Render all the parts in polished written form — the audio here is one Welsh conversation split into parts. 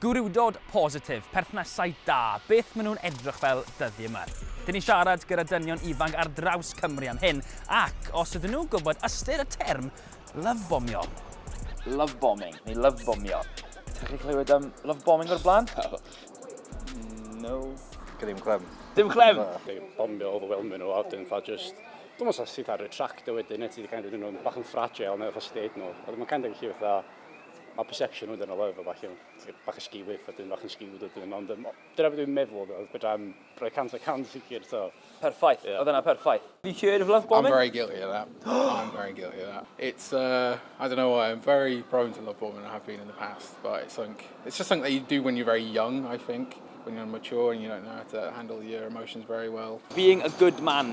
Gwrywdod positif, perthnasau da, beth maen nhw'n edrych fel dyddiau yma? Dyn ni'n siarad gyda dynion ifanc ar draws Cymru am hyn, ac os ydyn nhw'n gwybod ystyr y term love bombio. Love bombing, neu love bombio. Ydych chi clywed am love bombing o'r blaen? No. Ddim clem. Dim clem? Bombio, overwhelming nhw, a wedyn fatha just... Dwi'n meddwl sydd ar retracto wedyn, neu ti wedi kind of nhw'n bach yn fragile neu fatha state nhw. A dwi'n kind of gallu fatha... Mae perception nhw'n dyn o love a falle, bach yn skew a dyn bach yn skewed wedyn, ond dyna beth dwi'n meddwl, fedra i'm rhoi 100% sicr, so. Perffaith, oedd yna perffaith. Have you heard of love bombing? I'm very guilty of that. I'm very guilty of that. It's, I don't know why, I'm very prone to love bombing, I have been in the past, but it's like, it's just something that you do when you're very young, I think, when you're immature and you don't know how to handle your emotions very well. Being a good man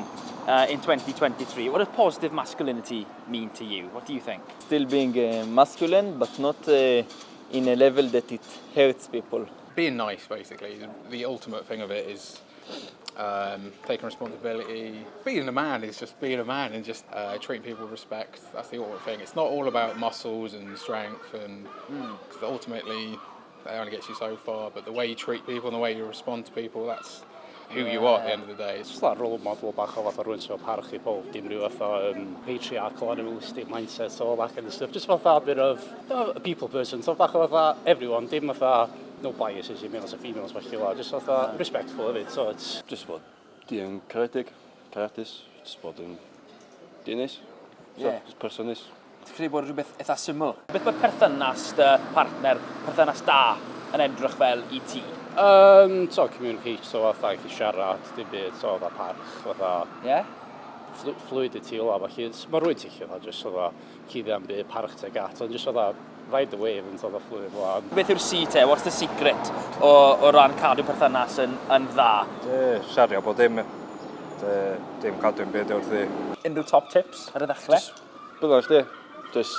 in 2023, what does positive masculinity mean to you? What do you think? Still being masculine, but not in a level that it hurts people. Being nice, basically. The ultimate thing of it is taking responsibility. Being a man is just being a man and just treating people with respect. That's the ultimate thing. It's not all about muscles and strength, and 'cause ultimately that only gets you so far, but the way you treat people and the way you respond to people, that's who you are at the end of the day. It's just that role model bach o fatha rhywun sy'n parchu pob, dim rhyw fatha patriarchal, animalistic mindset, all that kind of stuff. Just fatha a bit of a people person, so bach o fatha everyone, dim fatha no biases i males a females felly la, just fatha respectful of it, so it's... Just bod dyn caredig, cariadus, just bod yn dyn neis. So, just person neis. Ti'n credu bod rhywbeth eitha syml? Beth mae perthynas dy partner, perthynas da, yn edrych fel i ti? So, communicate, so fatha gallu siarad, dim byd, so fatha parch, fatha... Fluidity o la, felly mae rhywun ti'n fatha just fatha cuddio am byd, parch tuag at, ond just fatha ride the wave yn fatha fluid fel la. Beth yw'r C te? What's the secret o ran cadw perthynas yn dda? Siario bod dim, dim cadw'n byd wrthi. Unrhyw top tips ar y ddechrau? Just byddai chdi, just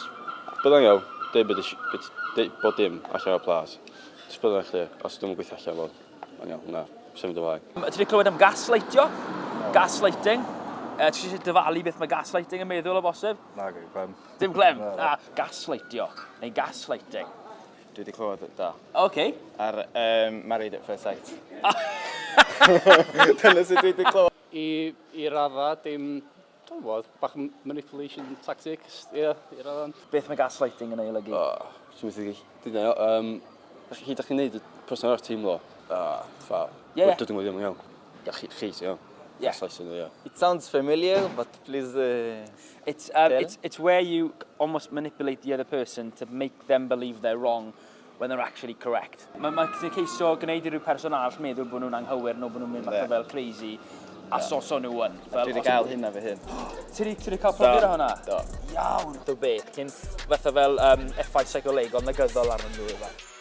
byddai'n iawn, deud beth bod dim allan o'r plas. Just byddai chdi, os dwi'n gweithio allan fod, mae'n iawn, na, symud ymlaen. Ti wedi clywed am gaslightio? Gaslighting? Ti eisiau dyfalu beth mae gaslighting yn meddwl o bosib? Na, dim clem. Dim clem? Na. Na, gaslightio, neu gaslighting. Dwi wedi clywed da. Oce. Ar Married at First Sight. Dyna sut dwi wedi clywed. I radda, dim, dwi'n gwybod, bach yn manipulation tactics, ie, yeah, i radda. Beth mae gaslighting yn ei olygu? O, dwi'n methu dyna, chi, da chi'n neud y person arall teimlo, fa, dydyn nhw ddim yn iawn. Chi sy'n iawn. Gaslighting, ie. It sounds familiar, but please, It's tell. Where you almost manipulate the other person to make them believe they're wrong when they're actually correct. Mae ti'n ceisio gwneud i ryw person arall meddwl bod nhw'n anghywir neu bod nhw'n mynd fatha fel crazy, a so nhw yn. Fel, Dwi wedi os- gael hynna fy hun. Ti wedi cael profiad o hwnna? Do. Iawn. Do beth, ti'n fatha fel effaith seicolegol negyddol arnyn nhw, ife?